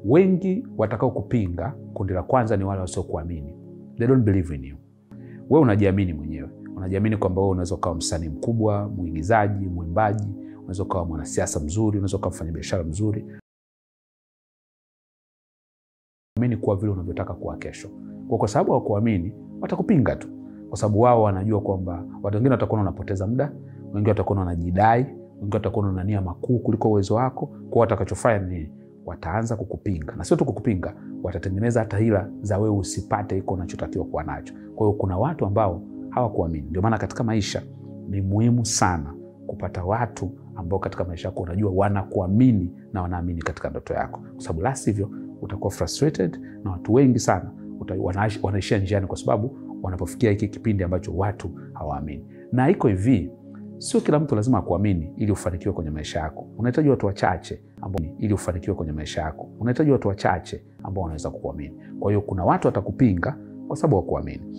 Wengi watakao kupinga, kundi la kwanza ni wale wasiokuamini. They don't believe in you. Wewe unajiamini mwenyewe. Unajiamini kwamba wewe unaweza kuwa msanii mkubwa, muigizaji, mwimbaji, unaweza kuwa mwanasiasa mzuri, unaweza kuwa mfanyabiashara mzuri. Amini kuwa vile unavyotaka kuwa kesho. Kwa sababu hawakuamini, watakupinga tu. Kwa sababu wao wanajua kwamba watu wengine watakuwa wanapoteza muda, wengine watakuwa wanajidai, wengine watakuwa wana nia makuu kuliko uwezo wako. Kwa watakachofanya ni wataanza kukupinga. Na sio tu kukupinga, watatengeneza hata hila za wewe usipate iko unachotakiwa kuwa nacho. Kwa hiyo kuna watu ambao hawakuamini. Ndio maana katika maisha ni muhimu sana kupata watu ambao katika maisha yako unajua wanakuamini na wanaamini katika ndoto yako. Kwa sababu la sivyo utakuwa frustrated, na watu wengi sana wanaishia njiani kwa sababu wanapofikia hiki kipindi ambacho watu hawaamini. Na iko hivi, sio kila mtu lazima akuamini ili ufanikiwe kwenye maisha yako. Unahitaji watu wachache ambao ili ufanikiwe kwenye maisha yako. Unahitaji watu wachache ambao wanaweza kukuamini. Kwa hiyo kuna watu watakupinga kwa sababu hawakuamini.